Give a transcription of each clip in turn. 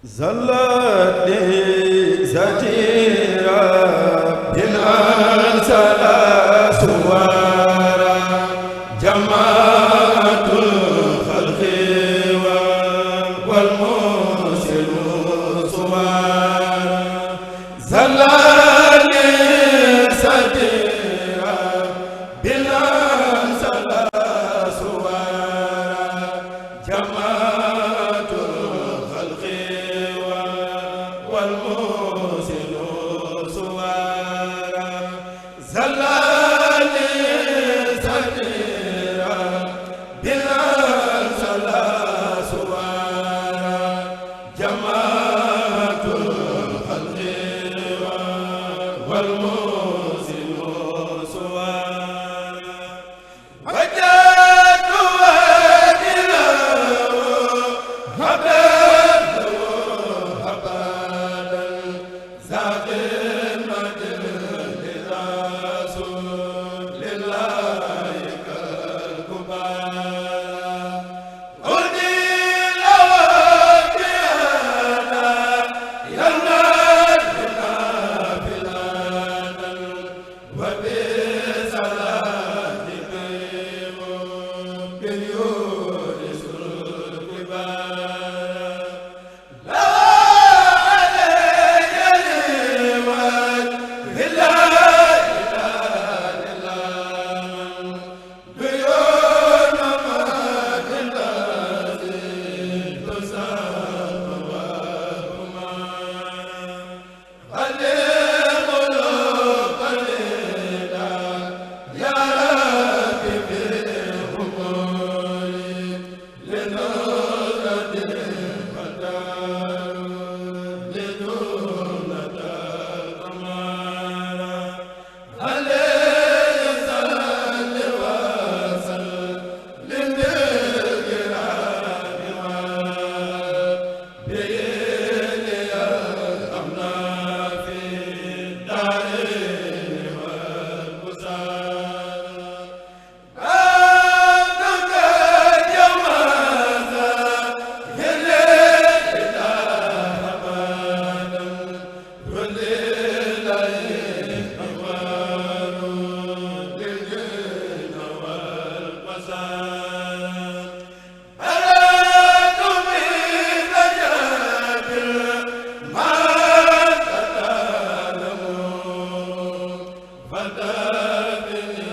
zallati zatira binan sala suwara jamaatul khalqi wal musilu suwara zallati zatira binan sala suwara jamaatul khalqi wal musilu suwara zallati zatira binan sala suwara jamaatul khalqi wal musilu suwara wajjahtu wajhahu hablahu abadan zaqin majdi rasulillahi kalkubara urdi lawakiyana yalnadina filadan wa bisalati bin yurisul kibara la alayya liman billahi la ilaha biyona ma billahi tusama wa kumara alimul qalida ya rabbi bi umuri linurati fadaru lidunata amara alayhi salli wa sallim bilkirami wa biyini amna fi darini wal busara abduka jamaza hilila abadan rulilahi amwaru liljina wal basara aradu min ajabil ma tatalamu fatabini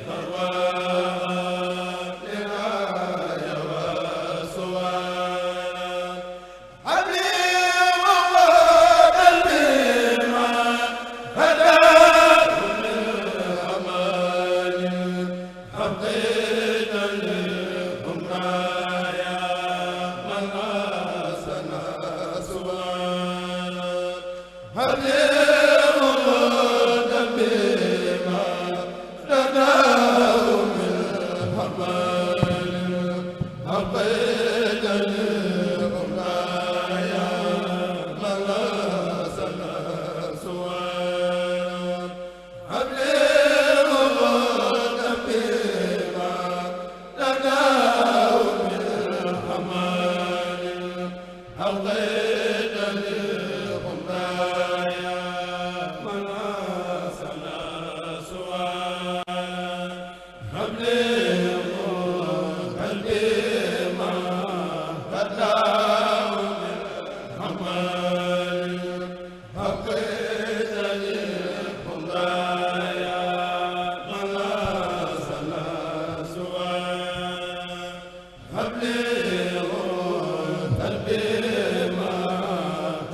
harwa liraya wa suwara habibu qalbima hadahu min amalin haqiqatan umraya man asana suwara habibu qalbima hadahu min amalin haqiqatan umraya man asana suwara habibu qalbima hadahu min amalin haqiqatan umraya man asana suwara habibu qalbima hadahu min amalin haqiqatan umraya man asana suwara habibu qalbima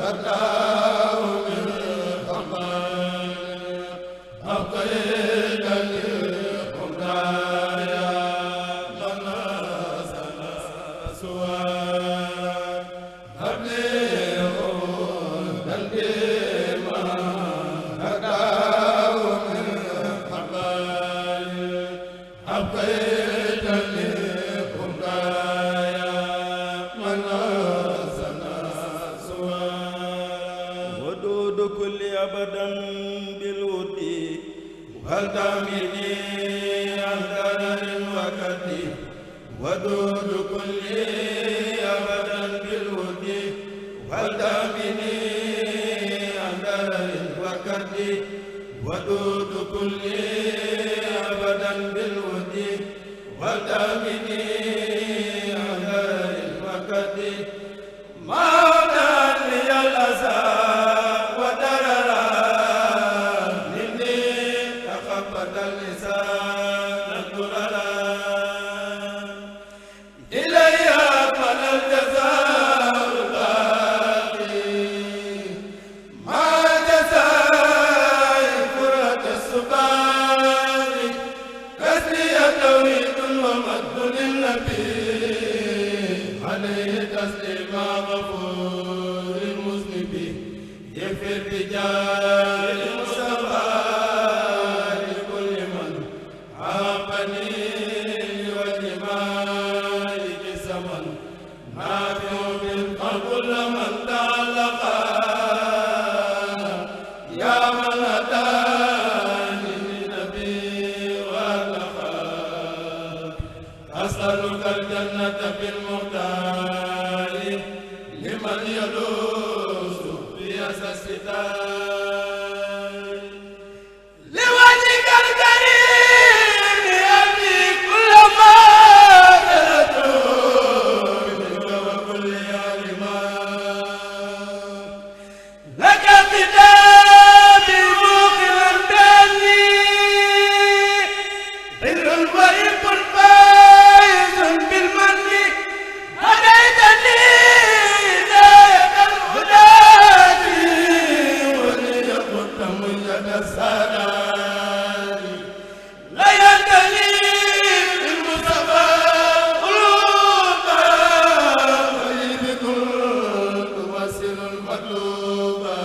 hadahu min amalin haqiqatan umraya man asana suwara habibu qalbima hadahu min amalin haqiqatan umraya man asana suwara ودود كل أبدا بالود والتامني عن ضرر وكد ودود كل أبدا بالود ودود كل أبدا بالود والتامني على الوقت مولا لي الأسى ودررا مني تخبط اللسان الدررا إلي أقبل الجزاء الباقي ما جزاء فرة السباق كسري توحيد ومجد للنبي عليه تسليم غفور المذنب يغفر بجاه المصطفى لكل من عاقني لوجه مالك الزمن نافع بالقلب كل من تعلق يا من هداني للنبي واتقى أسألك الجنة بالمختار لمن يلوذ بياس الستار لوجهك الكريم أبي كل ما جرته منك وكل علما لك كتابي موقنا بأني بر ورق فائز بالمن هديتني هداية الهداة وليقط مجد السادات ليتني بالمصطفى قلوبا وإذ كنت وسل المطلوبا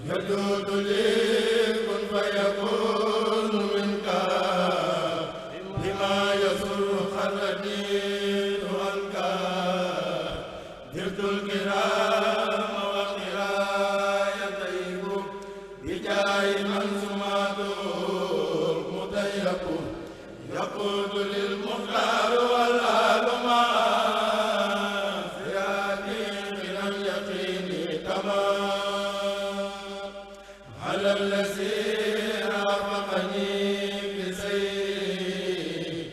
يجود لي كن فيكون منك بما يسر خلديت عنك جبت الكرام وقرايا طيب بجاه من سماته متيق يقود للمختار والآل معه سياتي من اليقين تمام على الذي رافقني بسيري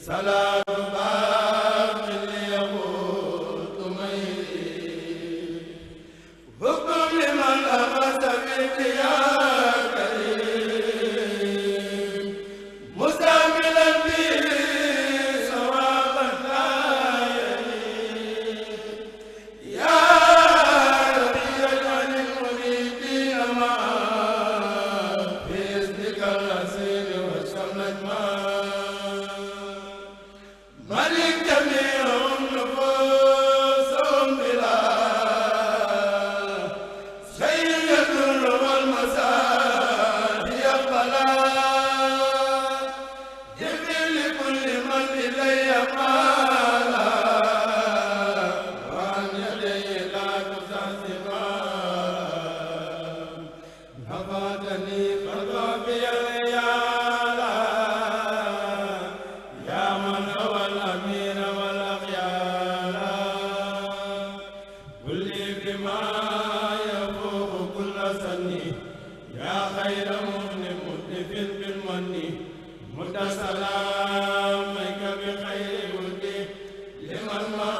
صلاة باق ليقود ميري حكم لمن أخذ بك يا كريم مستعملا به ثوابا لا يليق يا ربي اجعل المريدين معا بإذنك العزيز والشمل أجمع ملك جميعهم نفوسهم بلا شيء يضر والمسار يقبلا يغفر لكل من إلي مالا وعن يديه لا تزعزعا نفعتني فضافي العيالا يا من هو الأمين والأخيار كل بما يفوق كل سني يا خير مؤمن متلف بالمن مد سلامك بخير ودي لمن ما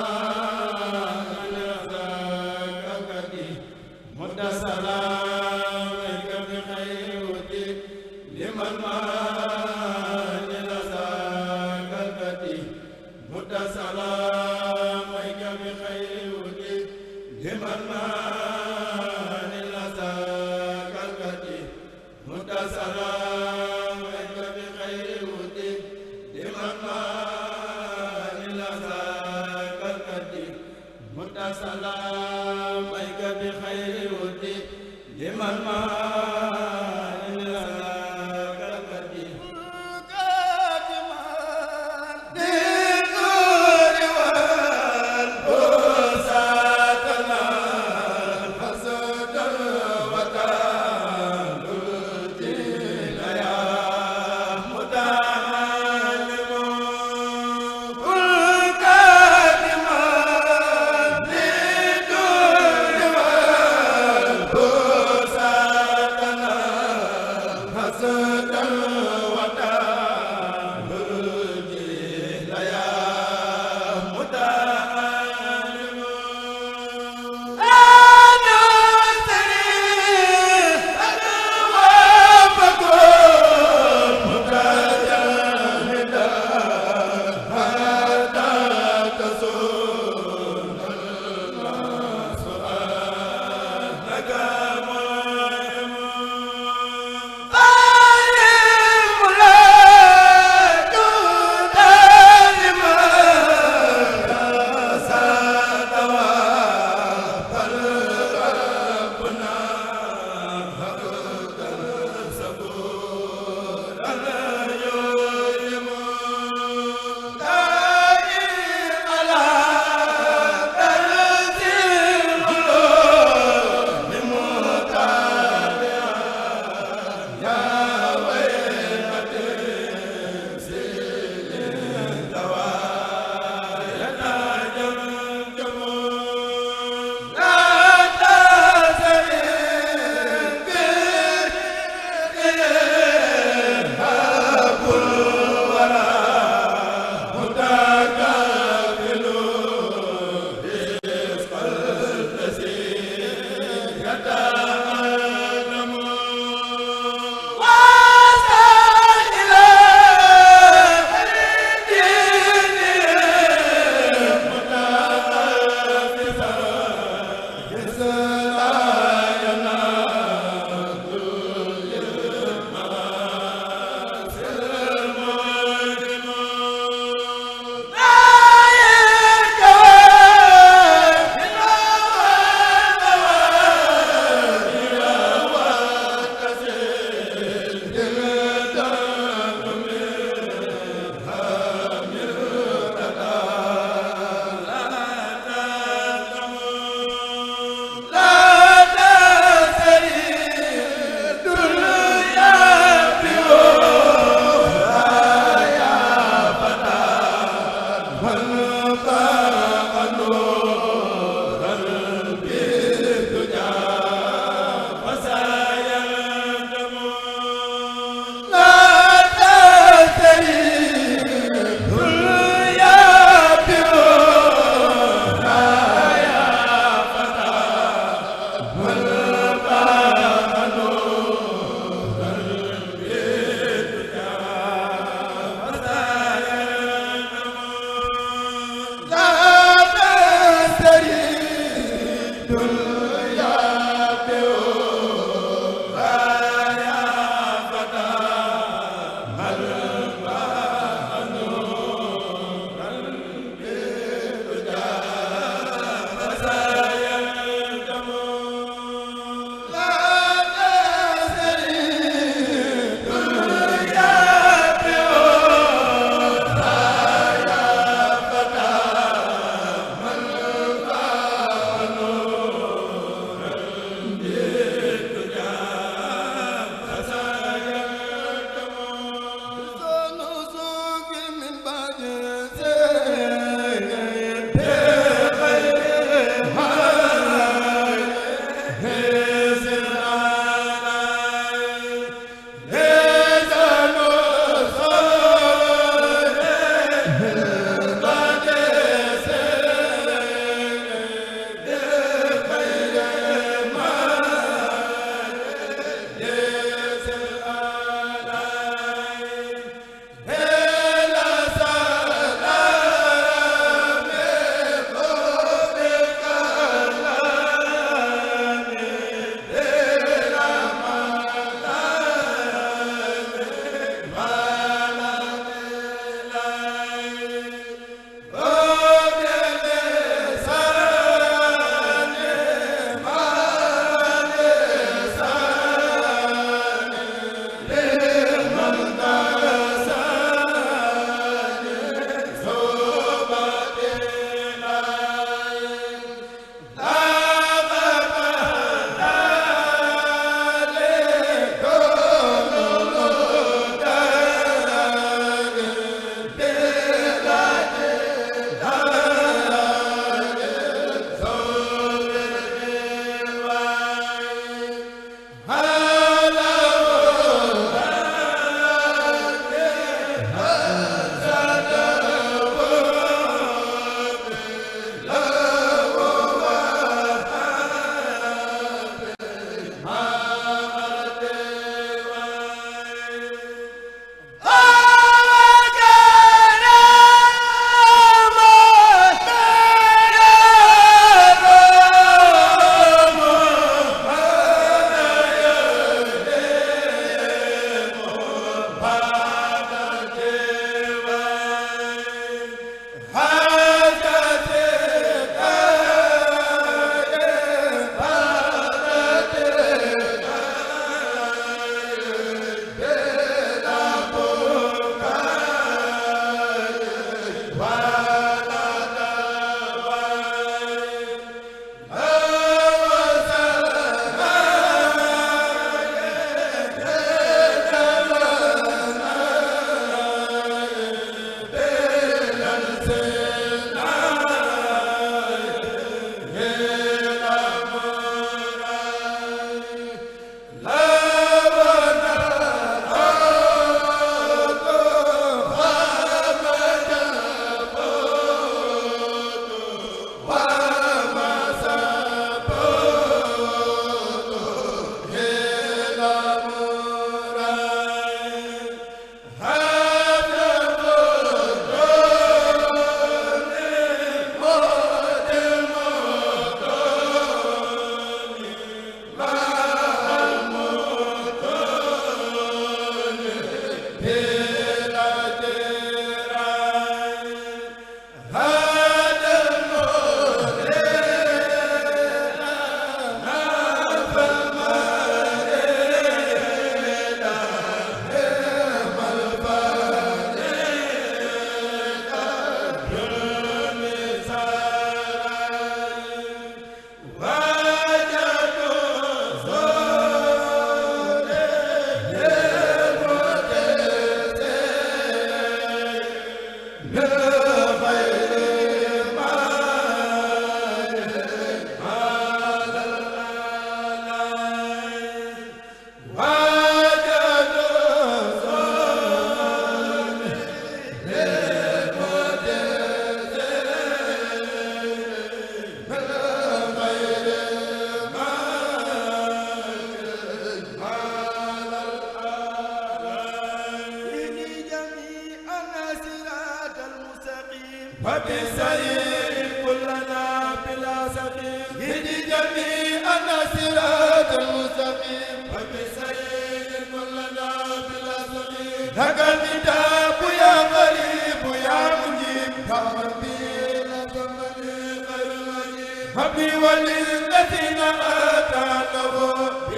نرزاك كدي مد سلامك بخير ودي لمن ما نرزاك كدي مد سلامك بخير ودي لمن ما نرزاك كدي مد سلامك بخير ودي لمن ما نرزاك كدي مد سلامك بخير ودي لمن ما نرزاك كدي بالنور والبساتنا حسد وتعالى يا متعلم كل كاتما بالنور والبساتنا la هدي جميعنا صراط المستقيم وبسير كلنا بلا سقيم لك الكتاب يا قريب يا مجيب يا ربي لا تمني غير المجيب حبي وللذين آتانه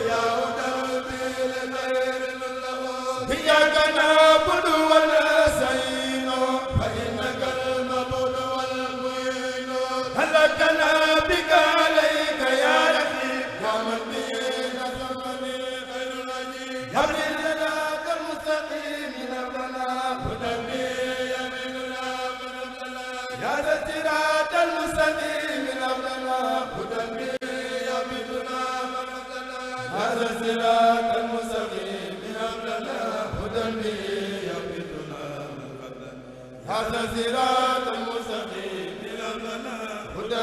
يا هدى بالغير له إياك نعبد ونستعين فإنك المعبود والمعين هلكنا بك عليك يا رحيم يا من به نصرني غير العجيب يا ابن الصراط المستقيم ربنا هدى يميننا من الضلال يا ذا الصراط المستقيم ربنا هدى يميننا من الضلال هذا الصراط المستقيم ربنا هدى يميننا من الضلال هذا الصراط المستقيم ربنا هدى